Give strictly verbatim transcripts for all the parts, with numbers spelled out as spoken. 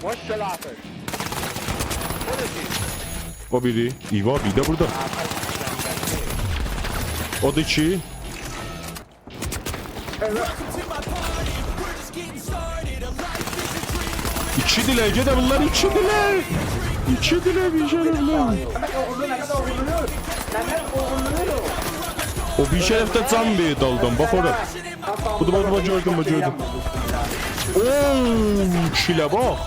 Boş ver artık. Neresi? او بیری. ایوا، بیر ده بورادا. او دا ایکی. ایکی‌دیلر، گئده بونلار ایکی‌دیلر. ایکی‌دیلر، بیر شرفلر. او بیر شرفده جان وئردی آلدان، باخ اورا. بودو، بودو، بودو، گؤردوم، بودو، گؤردوم. اوو، کیله باخ.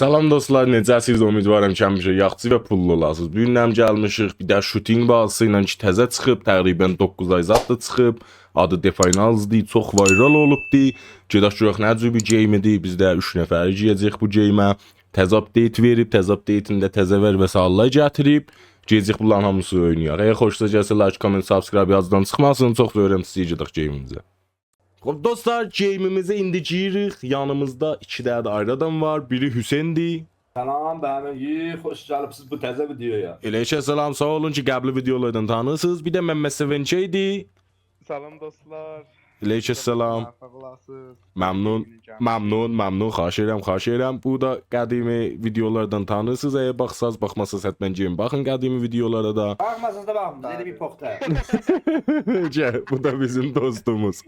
سلام دوستلار، نئجه‌سیز؟ امیدوارام کی همیشه یاخشی و پوللو اولاسینیز. بو گون هم گلمیشیک بیر ده شوتینگ بازیسی ایله کی تزه چیخیب، تقریبا دوققوز آی زاددیر چیخیب. آدی The Finals دی، چوخ وایرال اولوبدی. گئدک گؤرک نه جور بیر گیم ایدی. بیز ده اوچ نفری گیره‌جه‌ییک بو گیمه. تزه آپدیت وئریب، تزه آپدیتین ده تزه ور و ساللار گتیریب. گئده‌جه‌ییک بونلارین هامیسینی اوینایاق. اگر خوشونوزا گلسه لایک، کامنت، سابسکرایب یازدان چیخماسین. چوخ سئویرم سیزی، گئدک گیمیمیزه. خوب دوستلار، گیمیمیزه ایندی گیریریک. یانیمیزدا ایکی دنه ده آیری آدام وار. بیری حسیندیر. سلام، بهمن، خوش گلیبسیز بو تزه ویدیویا. علیکم سلام، ساغ اولون کی قبلی ویدیولاردان تانیییرسینیز. بیر ده ممد سئون کی‌دی. سلام دوستلار. علیکم سلام. موفق اولاسینیز. ممنون، ممنون، ممنون. خواهش ائدیرم، خواهش ائدیرم. بو دا قدیمی ویدیولاردان تانیییرسینیز. اگر باخساز، باخماساز، حتما گیرین باخین قدیمی ویدیولارا دا. باخماساز دا باخین، بیزه ده بیر پوخ تر. گل، بو دا بیزیم دوستوموز.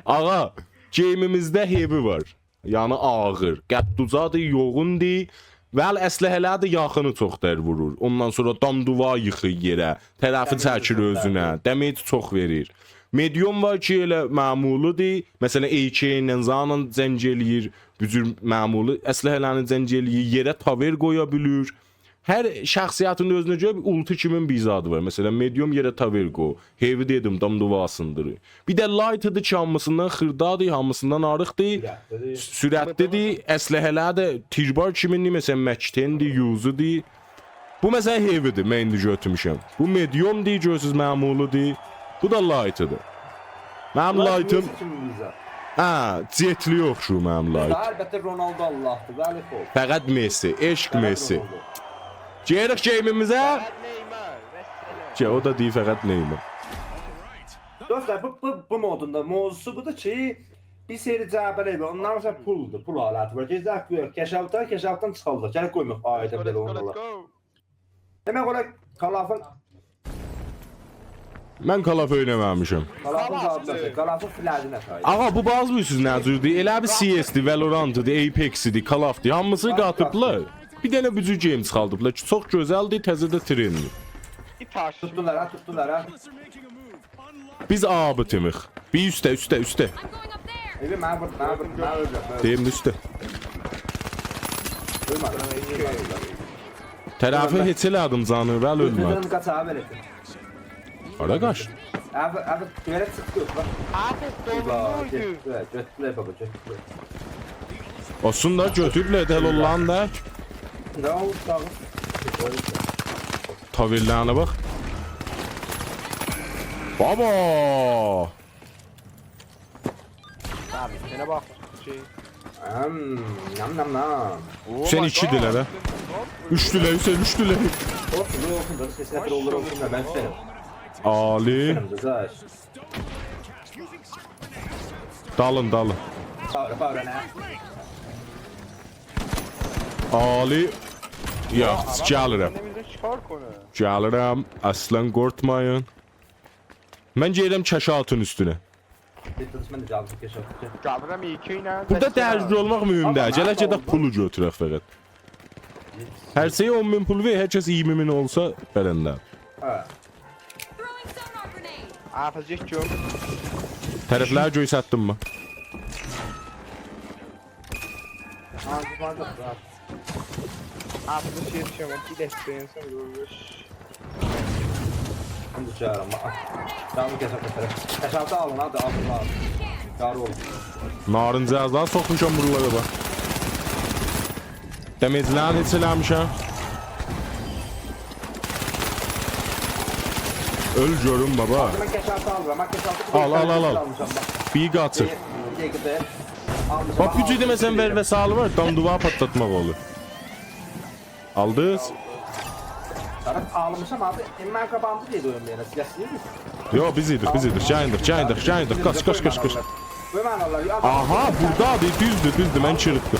آغا، گیمیمیزده heavy وار. یعنی آغیر. قد اوجادیر، یوغوندور. ولی اسلحه‌لری ده یاخینی چوخ تر وورور. اوندان سونرا دام دووار ییخیر یئره. طرفی چکیر اؤزونه. Damage چوخ وئریر. Medium وار کی ائله معمولی‌دیر. مثلا، A K ایله، زانلا جنگ ائله‌ییر. بو جور معمولی اسلحه‌لرینن جنگ ائله‌ییر. یئره tower قویا بیلیر. هر شخصیتین اؤزونه گؤره بیر اولتی کیمین بیر زادی وار. مثلا، medium یئره tower قویور. Heavy دئدیم، دام دووار سیندیریر. بیر ده light ایدی کی هامیسیندان خیردادیر، هامیسیندان آریقدیر. سرعتلی‌دیر. سرعتلی‌دیر، اسلحه‌لری ده تیربار کیمین‌دیر، مثلا، Mac ten-دیر، Uzi-دیر. بو، مثلا، heavy-دیر، من ایندی گؤتورموشم. بو medium-دیر، گؤرورسوز، معمولی‌دیر. بو دا light-دیر. منیم light-یم، light-یم Messi کیمی بیزه. هه، جتلی یوخ کی منیم light. البته، رونالدو آللاه‌دیر، ولی خوب. فقط Messi، عشق Messi. فقط رونالدو. گئدیریک گیمیمیزه. فقط نئیمار، والسلام. کی، او دا دئییر فقط نئیمار. دوستلار، بو، بو، بو مودون دا موضوعسو بودور کی، بیر سری جعبه‌لر وار، اونلار مثلا پولدور، پول آلاتی وار. گئدک گؤرک، کشافدان، کشافدان چیخارلار. گلین قویمایاق، آیدا بئله اولمالی. Let's go. دئمک اولار، کلافین، من کلاف اوینامامیشام. کلافین زادی نه‌سه، کلافین فلجی نه‌سه. آغا، بو باز بیلیرسینیز نه جوردور؟ ائله بیر C S-دیر، Valorant-دیر، Apex-دیر، Call of Duty. هامیسینی قاتیبلار. بیر دنه بو جور گیم چیخاردیبلار کی، چوخ گؤزلدیر، تزه ده ترنددیر. توتدولار ها، توتدولار ها. بیز A بی تیمیخ. بیر اوسته، اوسته، اوسته. I'm going up there. ائوی، منی وور، منی وور، منی وور. دئییم اوسته. اؤلمه‌دی. طرفی هئچ ائله‌دیم جانی، ولی اؤلمه‌دی. گؤتوردن قاچ، آبی، ائله. هارا قاچ؟ آبی، آبی، بئله چیخدی، باخ. آبی، ایبا، دولمویدو. گؤتدولر، گؤتدولر بابا، گؤتدولر. اولسون دا، گؤتوروبلر ده، اولان دا. نه اولدو، ساغ اول؟ تاورلرینه باخ. بابا! آبی، سنه باخ. شئی. هم، نام، نام، نام. Oh my God. حسین، ایکی‌دیلر ها. اوچدولر، حسین، اوچدولر. اولسون، اولسون، اولسون، سسینه بیر اولور، اولسون دا، من سنم. عالی. سنم، قیزاش. دالین، دالین. باغرا، باغرا، نه؟ عالی. یوخ، گلیرم. سن ده بیزه چیخار کونو. گلیرم، اصلا قورخمایین. من گئدیرم کشافین اوستونه. گئت، من ده گلدیم کشافا. گلیرم، ایکی ایله بوردا درگیر اولماق مهم دئییل. آمما گلک، گئدک، پولو گؤتورک فقط. هر شئیه اون مین پول وئر، هر کس اییرمی مین اولسا، برنده. هه. Throwing sonar grenade. آتاجاق کی او. طرفلری گؤستردیم من. آتاجاق، آتاجاق. آتاجاق، شئی، شئی، بیر دقیقه دایناسان، قارداش. من دوشرم، باخ. جانیم کسه، کسه. کسالتین آلین، هادی، آلین، آلین. یاری اولون. نارنجی آز داها سوخموشام بورالارا، باخ. دمیجلرین هئچ ائله‌میشم. اؤل گؤروم، بابا. من کسالتی آلیرام، من کسالتی آل، آل، آل، آل. آلمیشام، باخ. بیر قاچیر. بیر، بیر دقیقه ده. آلمیشام، باخ، بو آلمیشام، جوردو، مثلا، بیر ور دقیقه. وسایلی وار، دام دووار پاتلاتماق اولور. آلدینیز؟ طرف آلمیشام آبی. ائ، من قاباغیمدا دئییل اویون بئله، سیلاح ایسته‌ییر. یوخ، بیز ایدیک، بیز ایدیک. جاییندیق، جاییندیق، جاییندیق. قاچ، قاچ، قاچ، قاچ. قوی منی آللار. آها، بوردادیر، دوزدور، دوزدور. من چیریقدیم.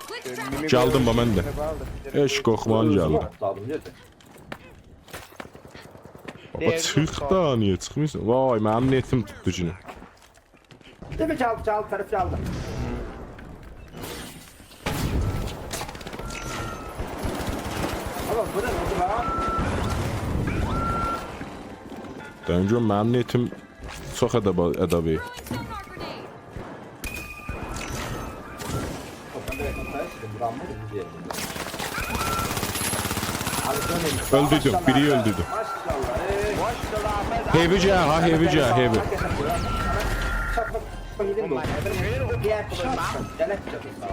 گلدیم، باخ، من ده. هئچ قورخمایین، گلدیم. آتلادیم، گئدیم. بابا، دئییردیم، چیخ دا، نییه چیخمیرسان؟ وای، منیم نتیم توتدو یئنه. دئمه کی، آلدی، آلدی، طرف آلدی. اوغلوم، بو نه اولدو ها؟ دئییم کی، منیم نتیم چوخ ادبا-، ادبی. اؤلدوردوم، بیری اؤلدوردوم. ماشاءالله، ائی. هئوی گل، ها، هئوی گل، هئوی. چاتما، گئدیم بو. دیگر چاتما، گلک چاتما.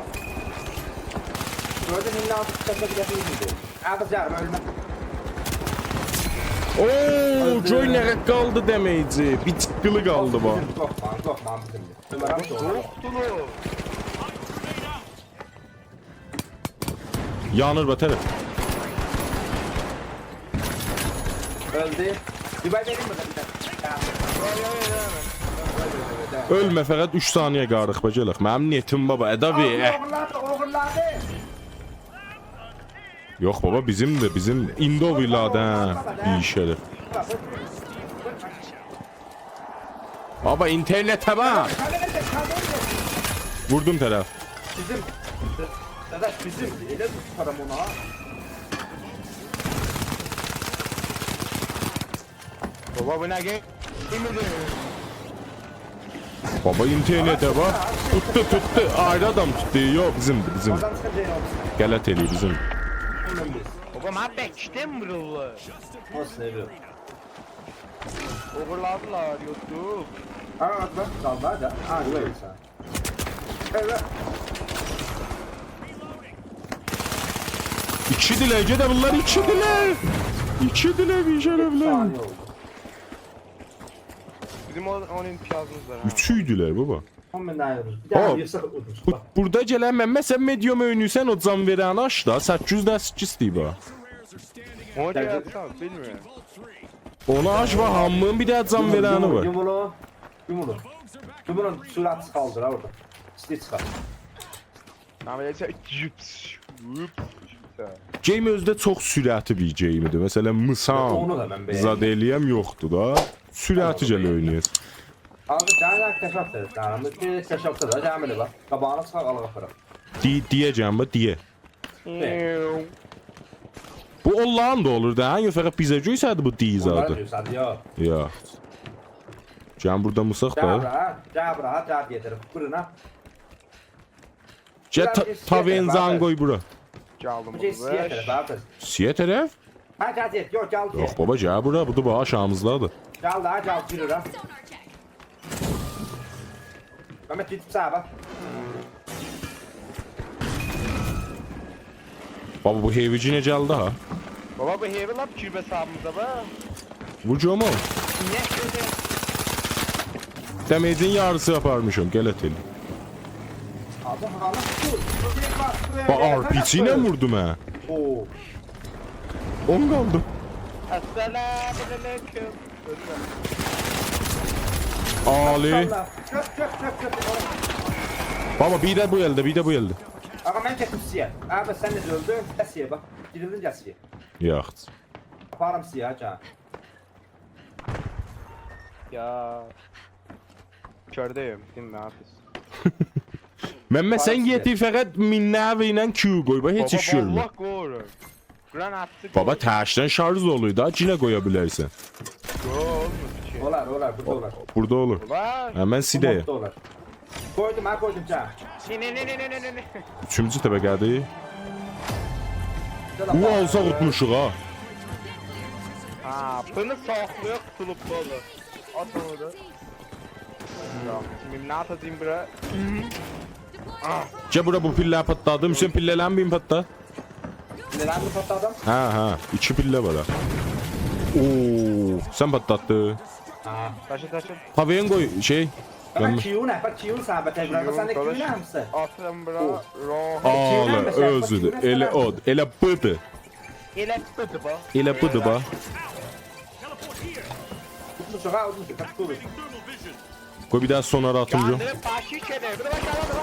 گؤردون، ایندی آلتیسی چاتما، بیله‌سی ایدی. آبی جانیم، اؤلمه. اوو، اؤلدو. گؤر نه قدر قالدی دمیجی. بیر چیققیلی قالدی، باخ. بیزیم، قورخما، قورخما، بیزیمدیر. عؤمر آبی، قورخما. یوخدولار. یانیر، بو طرف. اؤلدو. بیر بای وئرین بورادا بیر دنه. اؤلمه، فقط اوچ ثانیه قالیریق، باخ، گلک. منیم نتیم، بابا، ادبی، آبی، اه. اوغورلادی، اوغورلادی. یوخ، بابا، بیزیمدیر، بیزیم. ایندی او بیللادی، هه. بیر شئیدیر. بابا، اینترنته باخ. ووردوم طرف. بیزیم. داداش، بیزیم. ائله بیر توتارام اونا. بابا، بو نه گئیمیدیر؟ بابا، اینترنته باخ. توتدو، توتدو. آیری آدام توتدو. یوخ، بیزیمدیر، بیزیم. آدام چیخا گئیه اولسون. غلط ائله‌ییر، بیزیم. اونون بیز. بابا، من بکدیم بورالار. اولسون، ائله. اوغورلادیلار، یوخدور. ها، باخ، قالدی دا. ها، یوخ، سن. ائله. ایکیدیلر، گئده بونلار ایکیدیلر. ایکیدیلر، بیر شرفلر. ثانیه اولدو. بیزیم اون، اون امتیازیمیز وار، ها. اوچویدولر، بابا. اون مین دنه ووردوم. بیر دنه او، وورسا اودموش. بو، بورادا گلن من، مثلا، مدیوم اؤینوسن، او جان وئرنی آچ دا، سککیز یوز دست ایکس ایسته‌ییر، باخ. اونو گرک آچاق، بیلمیرم. اونو آچ، باخ، هامینین بیر دنه جان وئرنی وار. یوم اونو، یوم اونو. یوم اونو، سرعت چیخاردیر ها اورادا. ایسته‌ییر چیخار. من بئله شئی، یوپس، یوپس. گیم اؤزو ده چوخ سرعتلی بیر گیمدیر. مثلا، میسان، اونو دا من به‌ینیرم. زاد ائله‌یم یوخدور دا. سرعتی گل اونو اوینایاق. آبی، جان، جان، کشاف دئییر، جانیم. بیر کشاف دا، جانیم، باخ. قاباغینا چیخاق، آلاق آپاراق. دی-، دیه جان، بو دیه. بو اونلارین دا اولور دا، هه؟ یوخ، فقط بیزه گؤیسه‌دی بو دیه زادی. اونلارا گؤیسه‌دی، یوخ. یا. جان، بورادا موساق دا. گل بورا، ها. گل بورا، ها، گل دئیه طرف. بورون، ها. گل، بورا تا-، گئت، گئت، تاوئنزان قوی بورا. گلدیم بو گئت، سیه طرف، ها، قیز. سیه طرف؟ ها، گل، گئت. یوخ، گل، گئت. یوخ، بابا، گل بورا. بودور، باخ، آشاغیمیزدادیر. گل دا، گل، گیر اورا. ممد، گئت، ساغا باخ. بابا، بو هئوی یئنه گلدی، ها. بابا، بو هئوی لاپ گیریب حسابیمیزا، باخ. وور گؤروم او. نییه شؤیله؟ دمیجین یاریسی آپارمیشام، غلط ائله‌ییم. آبی، هانا توتور؟ بو بیر باس، بو باخ، ائله آر پی جی ایله ووردوم، هه. او. اون قالدی. السلام علیکم. اؤلورم. عالی. ماشاالله. گؤت، گؤت، گؤت، گؤت. بابا، بیر ده بو الده، بیر ده بو الده. آقا، من گئتدیم سیه. آقا، سن نئجه اؤلدون؟ گل سیه، باخ. گیریلدین، گل سیه. یاخشی. آپاریم سیه، ها، جان. یا. کؤرده‌یم، دینله، حافظ. ممد، سن آپاریم سیه. یئتیر، فقط مین نوع ایله کیو قوی، باخ، هئچ بابا، ایش گؤرمور. والله قویورام. قرآن آتدی، بابا، قویور. ترسدن شارژ اولور دا، یئنه قویا بیلرسن. یوخ، اولمور کی. اولار، اولار، بورادا اولار. بورادا اولور. اولار. هه، من سیده‌یم. بورادا اولار. قویدوم، ها، قویدوم، جان. نه، نه، نه. اوچونجو طبقه‌دیر. گل، او، آپار. آلساق اوتموشوق، ها. ها، بونو ساخلایاق، توتولوب، بابا. آت اونو دا. یوخ، کیمیم، نه آتاجاغام بورا؟ آه. گل بورا، بو پیلله‌نی پاتلادیم. حسین، پیلله‌لرین بیرینی پاتلات. پیلله‌لرین بیرینی پاتلادیم. هه، هه، ایکی پیلله وار ها. اوو، سن پاتلاتدین. ها. داشی، داشی. تاوئن قوی، شئی. باخ، من کیو نه؟ باخ، کیو نه؟ سن به تکرار، کیو، سن ده کیو داداش، نه همیشه؟ آتیرام بورا، او. راحت. آل، آلیم، مثلا، باخ، اؤزودور. کیو نه؟ ائله اودور، ائله بودور. ائله بودور، باخ. ائله بودور، باخ. اوتموشوق ها، اوتموشوق. باخ، بو. قوی بیر دنه سونار آتیم، جو. گلدی، باکی کئدیر. بورا باخ، گل، بورا.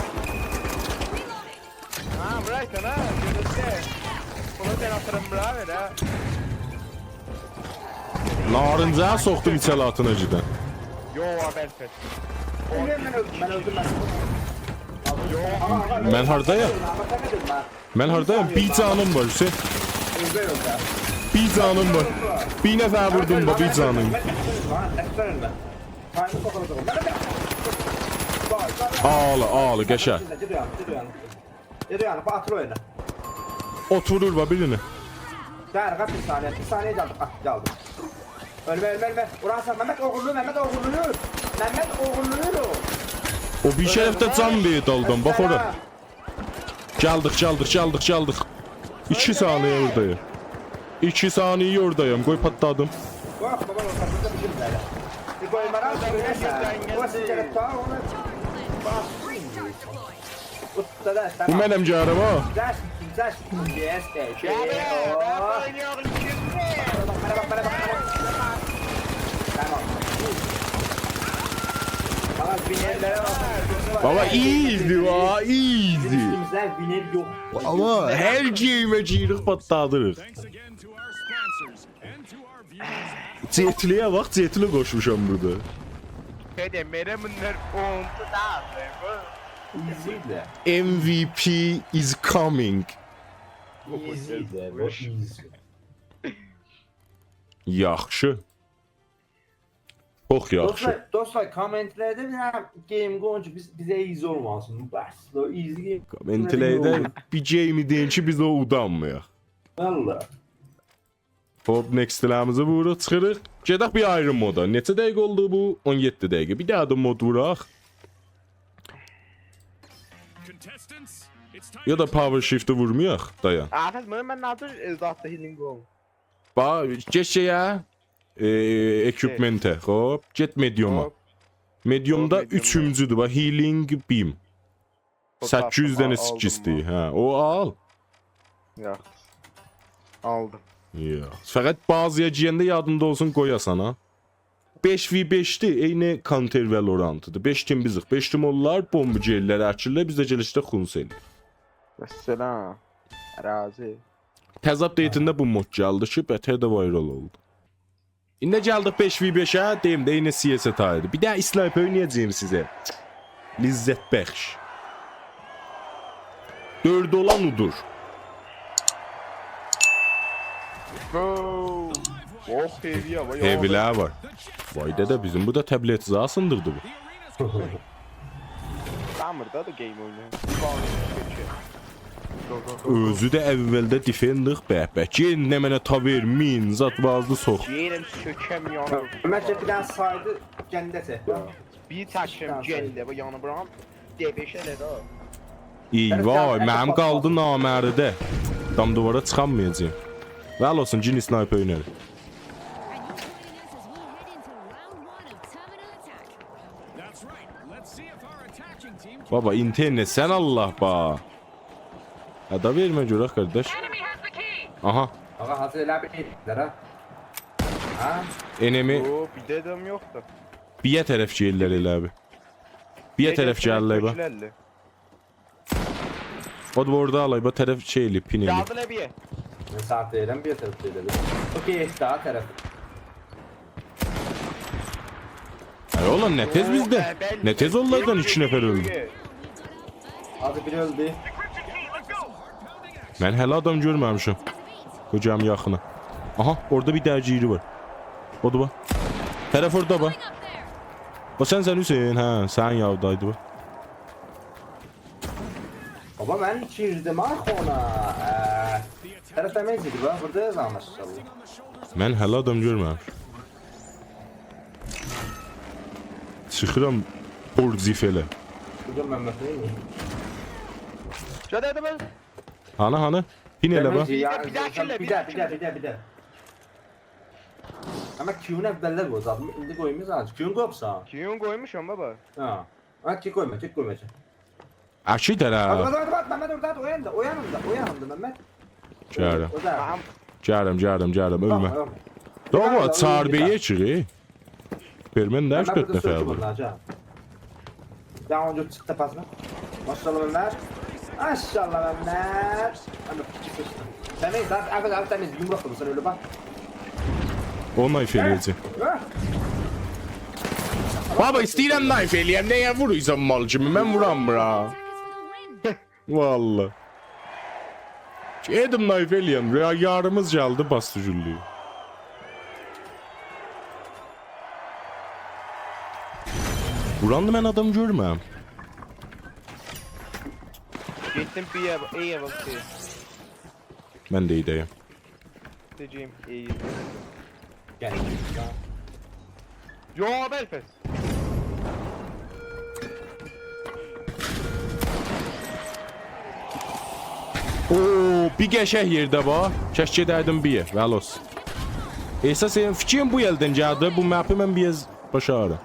ها، بورا ایتن ها، گؤرورسن. بونو من آتیرام بورا، بئله. نارنجی‌یه سوخدوم ایچری آتینا گئدن. یو، آبرفت. اؤلورم، من اؤلدوم، من اؤلدوم، من اؤلدوم. یو. آقا، آقا، من هاردایام؟ آقا، سن نه دئدین، باخ؟ من هاردایام؟ بیر جانیم وار، حسین. اؤلدو، اؤلدو. بیر جانیم وار. بیر نفر ووردوم، باخ، بیر جانیم. آل، آل، قشنگ. اوتورور، باخ، بیرینی. گل، قاچ بیر ثانیه، بیر ثانیه گلدی، باخ، گلدی. اؤلمه، اؤلمه، اؤلمه. اورانی ساغ، ممد اوغورلویور، ممد اوغورلویور. ممد اوغورلویور او. او بیر شرف ده جان وئردی آلدان، باخ اورا. گلدیک، گلدیک، گلدیک، گلدیک. ایکی ثانیه اوردایام. ایکی ثانیه اوردایام. قوی پاتلادیم. قورخما، بابا، اورتاسیندا بیر شئی وار. بیر قوی، مارال، قوی، نه‌یسه. قوی، سیز گرک تا، اونو. باخ. اوستا دا، بو تامام. منم گلرم ها. Just, just, yes, yes. گل، گل، او. باخ، اوینایاق، ایکینجی. باخ، منه باخ، منه باخ، منه باخ. تامام. آقا، وینرلره باخ. بابا، easy وا، easy. بیزیم اوستوموزده وینر یوخ. بابا، هر گیمه گیریریک، پاتلادیریق. Thanks again to our sponsors and to our viewers. جتلی‌یه باخ، جتلی قوشموشام بورادا. شئی دئییم، ائله بونلار اونلو دئییل، بو. Easy ده. M V P is coming. Easy ده، بو easy. یاخشی. چوخ یاخشی. دوستلار، دوستلار، کامنت‌لرده بیر دنه گیم قویون کی، بیز، بیزه easy اولماسین. بس، او easy گیم. کامنت‌لرده بیر گیمی دئیین کی، بیز او اودانمایاق. والله. خوب، next-لریمیزی ووروروق، چیخیریق. گئدک بیر آیری مودا. نئچه دقیقه اولدو بو؟ اون یئددی دقیقه. بیر دنه ده مود ووراق. یا دا power shift-ی وورمایاق، دایان. آخی، من، من نه جور، ائ، زاددا healing اولوم؟ باخ، گئت شئیه، ائ، equipment-ه، خوب. گئت medium-ا. خوب. Medium-دا خوب، medium-دا. اوچونجودور، باخ، healing beam. او سککیز یوز دنه تاپدیم، آلدیم سککیزدیر، بونو. هه، او آل. یوخ. آلدیم. یوخ. فقط بازی‌یا گیرنده یادیندا اولسون، قویاسان ها. بئش وی بئشدیر، عینی Counter Valorant-دیر. بئش تیم بیزیک، بئش تیم اونلار، بومب گئدیرلر، اکیرلر، بیز ده گلیشده خونس ائله‌ییریک. والسلام. راضی. تزه آپدیتینده بو مود گلدی کی، بتر ده viral اولدو. ایندی گلدیک بئش وی بئشه، دئییم ده، عینی سی اس تاییدی. بیر ده اسنایپر اوینایاجاغام سیزه. لذت بخش. دؤرد اولان اودور. بو. اوه، هئوی‌یه باخ، هئوی‌لر وار. وای دده، بیزیم بو دا تبلتی زاد سیندیردی بو. دمیر ده، ده گیم اویناییر. بیر بار چکیر. گو، گو، گو، گو. اؤزو ده اولده دیفندر، به، به. گئنه منه تاور، مین، زاد وازدی سوخ. گئنم سؤکم یانی. من کی بیر دنه سایدی گنده چک. بیر تکم گنده، بو یانی بورام. دبش ائله ده. ای، وای، منیم قالدی نامرده. دام دووارا چیخانمایاجاغام. ولی اولسون، یئنه اسنایپر اوینار. بابا، اینترنت، سن الله با. ادا وئرمه گؤرک، قارداش. آها. آغا، حاضر ائله بیلیرلر، ها؟ ها؟ انمی. یو، بیر ده آدام یوخدور. بی‌یه طرف گئدیرلر ائله بیل. بی‌یه طرف گلیرلر، باخ. چؤکولرلر. او دا اورادا آلای، باخ، طرف شئی ائله‌ییب، پین ائله‌ییب. گلدیلر بی‌یه. من ساعت دئییرم، بی‌یه طرف گئدیرلر. اوکئی، داها طرف. آی اوغلوم، نه تئز بیزده. نه تئز اونلاردان ایکی نفر اؤلدو. حاجی، بیری اؤلدو. من هله آدام گؤرمه‌میشم. قوی گلیم یاخینا. آها، اورادا بیر درگیری وار. اودور باخ. طرف اورادا باخ. او سنسن حسین، هه، سنین یاویدایدی باخ. بابا، من گیردیم آخی اونا. اه، طرف تمیز ایدی، باخ، بورادا یازان ماشاءالله. من هله آدام گؤرمه‌میشم. چیخیرام پورزیفله. بورادا ممد نئینیر؟ گل، هادی، باخ. هانی، هانی؟ پین ائله، باخ. دمک کی، یا، بیر ده، بیر ده، بیر ده، بیر ده، بیر ده. بیر ده، بیر ده، بیر ده. آمما کیونو اولده قویاجاقدیم، ایندی قویمایاجاغام. کیونو قویوبسان؟ کیونو قویموشام، بابا. ها. ها، کی قویما، کی قویما، کی. آشی دره. آت، آت، آت، آت، ممد، اورادا آت، او یانیندا، او یانیندا، او یانیندا، ممد. گلیرم. او دا. آها. گلیرم، گلیرم، گلیرم، باخ، اؤلمه. باخ. دوغرو، گل، چار بی گل. یئ چیخیر. سوپرمن نه، اوچ دؤرد نفر وار. بونلار، گل. گل، اونو گؤتور، چیخ تپه‌سینه. ماشاءالله، ممد. ماشاءالله، ممد. آمما پیکی سیچدی. تمیز، اول، اول تمیز، یومروق وورورسان، اؤلور، باخ. او نایف ائله‌یه‌جک. هه؟ بابا، ایسته‌ییرم نایف ائله‌یم، نییه وورورسان مال کیمی؟ من ووراممیرام. والله. گئدیم نایف ائله‌یم. یا-، یاریمیز گلدی، باسدی گولله‌یی. ووراندا من آدام گؤرمورم. گئتدیم بیر یئره، ائیه باخ، شئی. من ده ایده‌یم. دئیه‌جه‌یم، ائیه. گل. یو، بلفس. اوو، بیر قشنگ یئرده وار. کاش گئده‌یدیم بیر یئر. ولی اولسون. احساس ائدیرم، فیکریم بو یئردن گلدی. بو مپی من بیر آز باشاریرام.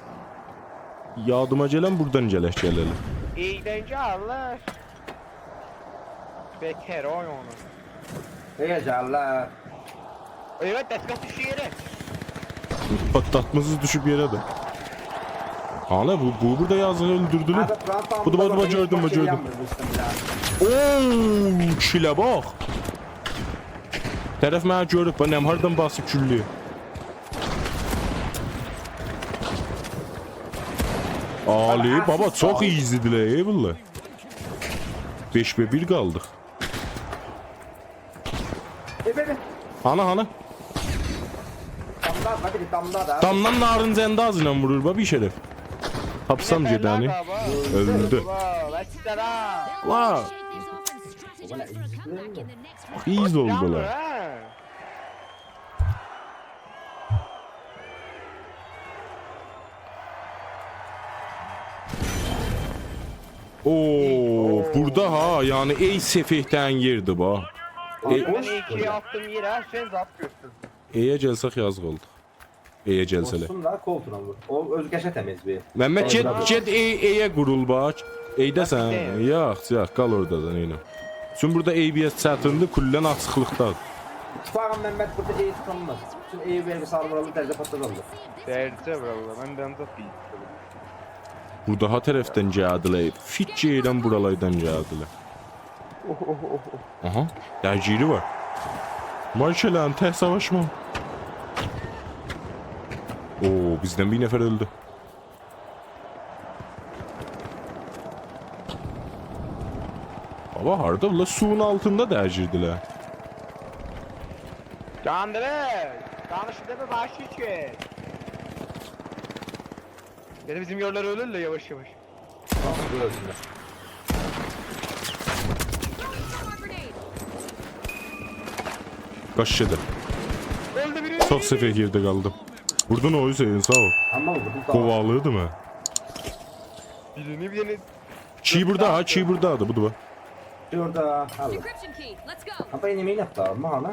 یادیما گلن بورادان گلک گله‌لر. ائیدن گلدیلر. بتر او اونو. ائیه گلدیلر. ائیوه، دستگاه دوشدو یئره. پاتلاتماسیز دوشوب یئره ده. هانی بو، بو بورادا یازیغی اؤلدوردولر. آبی، بورا بودور، بودور، بودور، بورادا گؤردوم، بو، هئچ باش گؤردوم. ائلیه‌میر بیزیم بیله. اوو، کیله باخ. طرف منی گؤروب، باخ، نم هاردان باسیب گولله‌یه. عالی، بابا، چوخ ایزی‌دیرلر، ای والله. بئش به بیر قالدیق. ائ، بئ، بئ. هانی، هانی؟ دامدا، باخ، بیر دامدا دا. دامدان نارنجی اندازلا وورور، باخ، بیر شرف. تاپسام گئدنی. اؤلدو. اؤلدو. وا، وسیله. وا. بابا، نه ایزی‌دیر؟ ایز اولدولار. جانلی، هه؟ اوو، اوو. بورادا ها، یعنی ای سفیدن یئردی، باخ. ای، بورادا بوش ایکی بورادا. آتدیم یئره، سن زاد گؤتوردون. ائیه گلسک یازیق اولدوق. ائیه گلسه‌لر. اولسون دا، کولتونا وور. او اؤز قشه تمیز بیر. ممد، گئت، گئت، ای، ایه قورول، باخ. ایده‌سن؟ باخ، ایده‌یم. یوخ، یوخ، قال اورادا دا، نئینه. چون بورادا ای بی اس چتیندیر، کلاً آچیقلیقدا. اتفاقاً ممد، بورادا ای توتولماز. چون ای بی اس آرمورلاری درجه پاتلادارلار. درجه وورارلار، من ده آنجاق بیر. بورادا ها طرفدن گلدیلر. فیکر ائلیرم بورالارdan گلدیلر. اوه، اوه، اوه، اوه. آها، درگیری وار. مایکل، تک ساواشما. اوو، بیزدن بیر نفر اؤلدو. بابا، هاردا؟ بونلار سویون آلتیندا درگیردیلر. جاندیری، دانیشیب دئمه، باشی کی. بئله بیزیم یوللار اؤلورلر یاواش-یاواش. ناسیل اؤلسونلر؟ قاچ گئده. اؤلدو بیری. چوخ سفئه یئرده قالدیم. ووردون او حسین، ساغ اول. آمما ووردوم، ساغ اول. قووالیردیم من. بیرینی، بیرینی. کی بوردا، ها، کی بوردادیر، بودور باخ. اورادا، الله. Decryption key. Let's go. آمما یئنه مین آتدی، آمما هانا.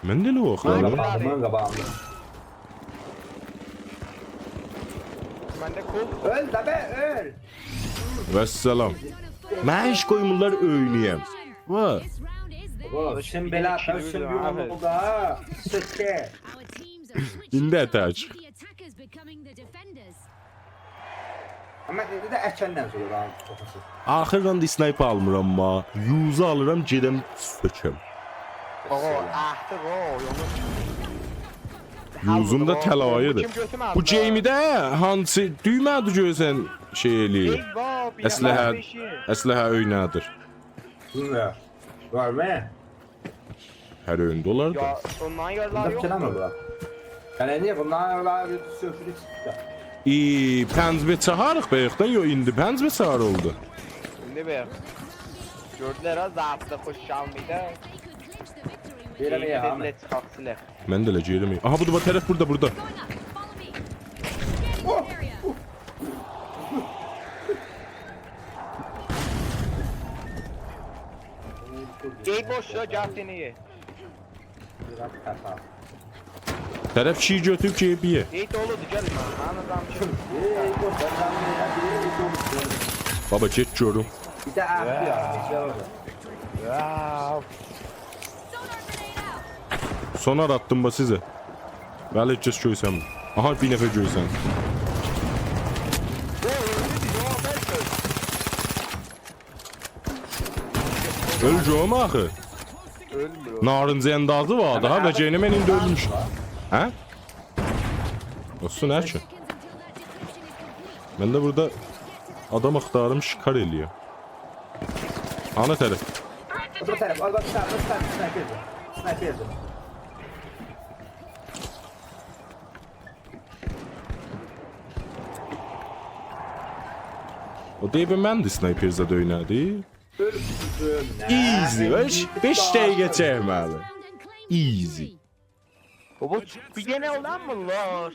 من ده ائله باخیرام. من قاباغیندا، من قاباغیندا. منده کول. اؤل، دده، اؤل. والسلام. منی هئچ قویمورلار اؤینه‌یم. وار. بابا، سن بئله آتارسان بیر اولدو ها. سکه. ایندی اتک. آمما ایندی ده اکندن سونرا داها چوخ آسیل. آخیردان دا اسنایپر آلمیرام، آمما یوزو آلیرام، گئدم سؤکم. آغا، آرتیق او، یولو. یوزوم دا طلایی‌دیر. کیم گؤتورمه‌دی؟ بو گیمیده هانسی دویمه‌دی گؤره‌سن شئی ائله‌ییر؟ ای، وای، بیر اسلحه، دنه بئشی. اسلحه اؤینه‌دیر. بیلمیرم. وار مه؟ هر اؤیوندا اولار دا. یا، اوندان یارلار بوندا یوخدور. فیکیر ائله‌میر بورا. یعنی نییه بونلارین یارلاری بیر سؤفوری چیخدی؟ ای، پنج به چهاریق بایاقدان، یوخ، ایندی پنج به چهار اولدو. ایندی بایاق. گؤردولر ها، ضعفده خوش گلمیردی. گئدیرم، ای، دئدیلر، آمین. چیخاق سیلک. من ده ائله گئدیرم. آها، بودور، بو طرف بوردا، بوردا. گئی بوش یا، گل سنی یئ. طرف شیر گؤتوروب کی، بیر یئ. گئی دولودور، گل من. من آدام کی. بابا، گئت گؤروم. بیر ده آرتدی یا، نئجه اورادا؟ واو. سونار آتدیم باخ سیزه. بلی، هئچ کس گؤرسنمیر. آها، بیر نفر گؤرسن. اؤل گؤروم آخی. اؤلمور او. نارنجی اندازی واردی ها، و یئنه من ایندی اؤلموشوم. هه؟ اولسون، هه کی. من ده بوردا آدام آختاریرام، شکار ائله‌ییم. هانی طرف؟ بو طرف، آل باخ، بو طرف، بو طرف، اسنایپردیر. اسنایپردیر. او دئییر، من ده اسنایپر زده اؤینه‌دی. اؤل، اؤل، نه؟ ایزی، بئش، بئش دقیقه چکمه‌دی. ایزی. بابا، بیر دنه اولانمیرلار.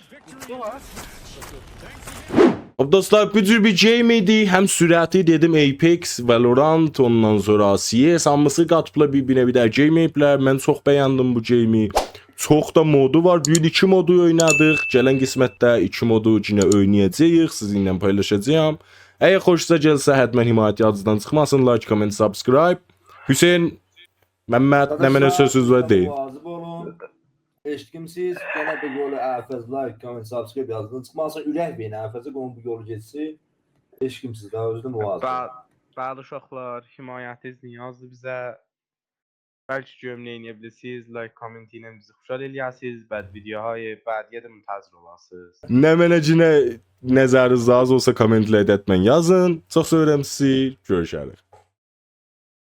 خب دوستلار، بو جور بیر گیم ایدی. هم سرعتی دئدیم، Apex، Valorant، اوندان سونرا C S، هامیسی قاتیبلار بیر-بیرینه، بیر ده گیم ائدیبلر. من چوخ بگندیم بو گیمی. چوخ دا مودو وار. بو گون ایکی مودو اوینادیق. گلن قسمتده ایکی مودو یئنه اوینایاجاغیق. سیزینله پایلاشاجاغام. اگر خوشونوزا گلسه، حتما حمایت یادینیزدان چیخماسین. Like، comment، subscribe. حسین، ممد، داداش، نمنه سؤزونوز وار، دئیین. مواظب اولون. ائشیتمیسینیز؟ گئنه بیر یولو، ائ، فضل، لایک، کامنت، سابسکرایب یادینیزدان چیخماسین. اورک وئرین، ائ، فضل، قویون بو یولو گئتسین. ائشیتمیسینیز؟ و اؤزو ده مواظب. به-، بلی اوشاقلار، حمایتینیز نیازدیر بیزه. بلکه گؤروم نه ائدیه بیلیرسینیز، لایک، کامنت ایله بیزی خوشحال ائلیه‌سینیز. بعد ویدیوهای بعدی‌یه ده منتظر اولاسینیز. نمنه گینه نظرینیز لازیم اولسا، کامنت‌لرده حتما یازین. چوخ سئویرم سیزی، گؤروشه‌ریک.